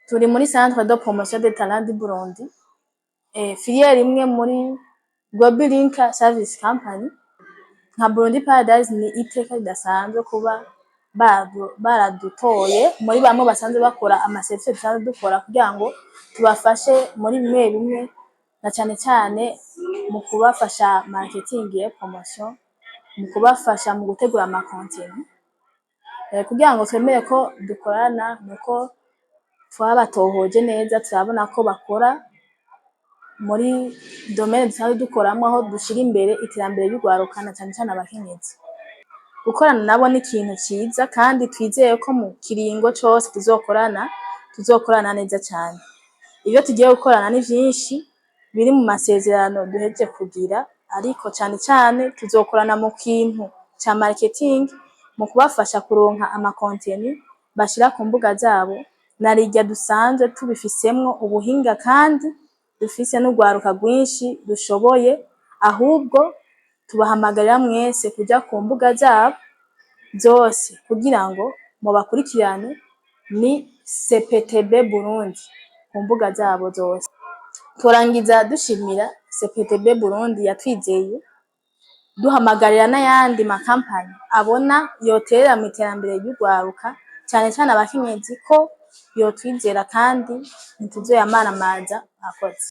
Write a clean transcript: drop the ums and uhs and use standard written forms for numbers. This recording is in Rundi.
Turi muri Centre de Promotion des Talents du Burundi, filière imwe muri Global Link Service Company. Nka Burundi Paradise, ni iteka ridasanzwe kuba baradutoye muri bamwe basanzwe bakora ama service dusanzwe dukora, kugira ngo tubafashe muri bimwe bimwe, na cane cane mu kubafasha marketing et promotion, mu kubafasha mu gutegura ama contenu. Kugira ngo twemere ko dukorana, nuko twabatohoje neza, turabona ko bakora muri domaine dusanzwe dukoramwo, aho dushira imbere iterambere ry'urwaruka, na cane cane abakenyezi. Gukorana nabo ni ikintu ciza, kandi twizeye ko mu kiringo cose tuzokorana, tuzokorana neza cane. Ivyo tugiye gukorana ni vyinshi biri mu masezerano duhejeje kugira, ariko cane cane tuzokorana mu kintu ca marketing, mu kubafasha kuronka ama contenu bashira ku mbuga zabo, narirya dusanzwe tubifisemwo ubuhinga, kandi dufise n'urwaruka rwinshi rushoboye. Ahubwo tubahamagarira mwese kuja ku mbuga zabo zose kugira ngo mubakurikirane. Ni CPTB Burundi ku mbuga zabo zose. Turangiza dushimira CPTB Burundi yatwizeye, duhamagarira n'ayandi makampani abona yoterera mw'iterambere ry'urwaruka, cane cane abakenyezi, ko yotwizera, kandi ntituzoyamaramaza. Murakoze.